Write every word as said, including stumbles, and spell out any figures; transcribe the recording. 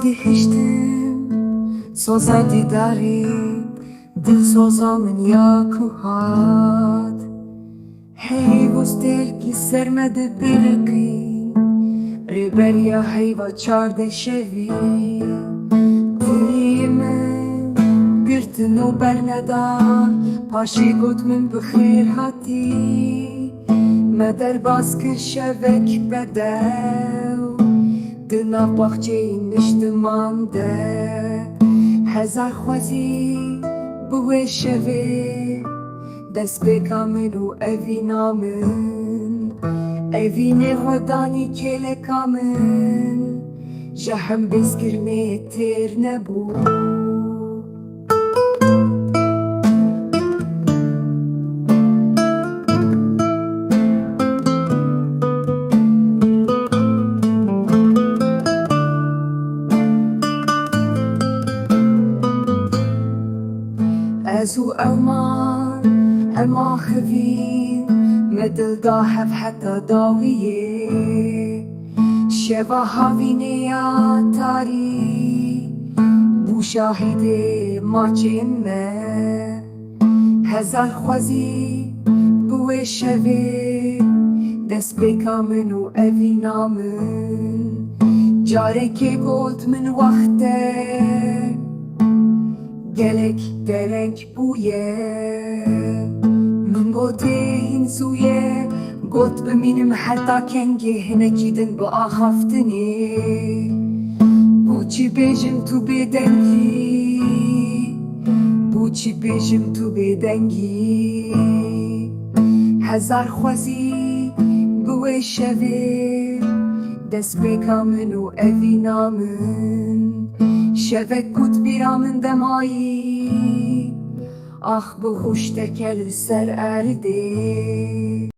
Gihiştim soza dîdarê, dilsoza min ya ku hat. Heyv û stêrk li ser me dibiriqî, rêberiya heyva çardeh şevî. Dilî min girtin û berneda, paşê got min bi xêr hatî. Me derbas kir şevek bedew, di nav baxçeyên niştiman de. Hezar xwezî bi wê şevê, destpêka min û evîna min. Evînê xwe danî kêleka min, ji hembêzkirinê têr nebû. Ez û ew man, em axivîn, me dil da hev heta dawiyê. Şeva havînê ya tarî bû şahidê maçên me. Hezar xwezî bi wê şevê, destpêka min û evîna min. Carekê got min wext e, gelek dereng bûye. Min gotê hîn zû ye, got bimînim heta kengê hinekî din bi axaftinê. Bo çi bêjim tu bêdengî, bo çi bêjim tu bêdengî. Hezar xwezî bi wê şevê, destpêka min û evîna min. Şevek ku di bîra min de mayî, ax bi huşteke li ser erdê.